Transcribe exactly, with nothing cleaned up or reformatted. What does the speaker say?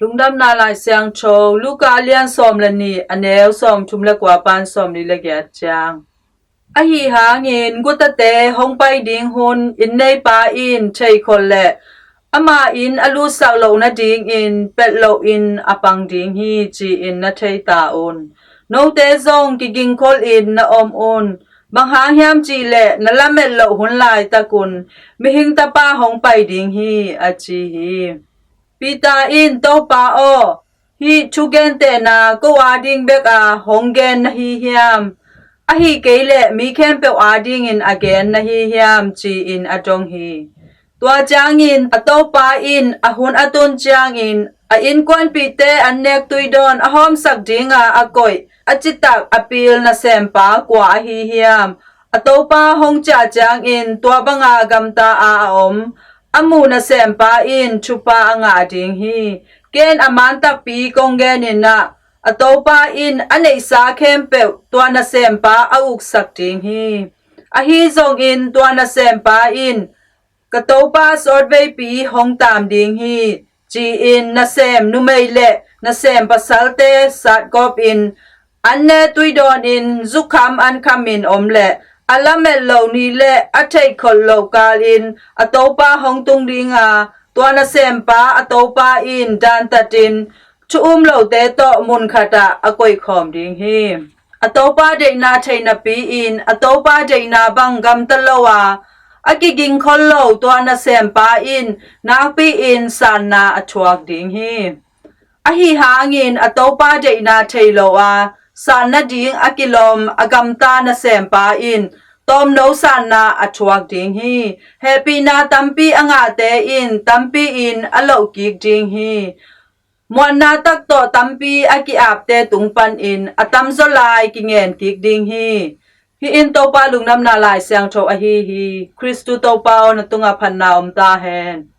Lungdamna Lai Siangtho, Luka a lian sawm le nih, a neu sawm thum le kua pan sawm li le giat ciang. Ahi hangin gutate hong pai ding hun inn neipa in theikhol le ama inn a lutsak loh nadingin pelh loin a pang ding hi, ci-in na thei ta un. Note zong kigingkholin na om un. Bang hang hiam cihleh na lamet loh hun laitakun mihing tapa hong pai ding hi, a ci hi. Peter in, Topa aw, hih thugentehna ko ading beka hong gen na hi hiam? Ahi kei leh mi khempeuh adingin a gen na hi hiam? Ci-in a dong hi. Tua ciangin a topa in a hun a tun ciangin a innkuanpihte an nek tuidawn a hawmsak dinga a koih a citak a pil nasempa kua ahi hiam? A topa hong ciah ciangin tua banga gamta a a om a muh nasempa in thupha a ngah ding hi. Ken a man takpi kong genin ah, a topa in a neihsa khempeuh tua nasempa a uksak ding hi. Ahi zongin tua nasempa in, ka topa sawtveipi hong taam ding hi, ci-in nasem numei le nasem pasalte satgawpin an ne tuidawnin zukham an khamin om le a lamet lo ni le a theihkholh loh kalin a topa hong tung dinga, tua nasempa a topa in dantatin thu um lote tawh mun khatah a koihkhawm ding hi. A topa deihna thei napi-in a topa deihna bang gamta lo a, a kigingkhol lo tua nasempa in nakpi-in sanna a thuak ding hi. Ahi hangin a topa deihna thei lo a, san nading a kilawm a gamta nasempa in tawmno sanna a thuak ding hi. Hehpihna tampi a ngahte in tampi-in a lohkik ding hi. Muanna tak tawh tampi a ki-apte tung panin a tamzaw lai kingen kik ding hi. Hih in Topa Lungdamna Lai Siangtho ahi hi. Khristu Topa aw, na tungah phatna om ta hen.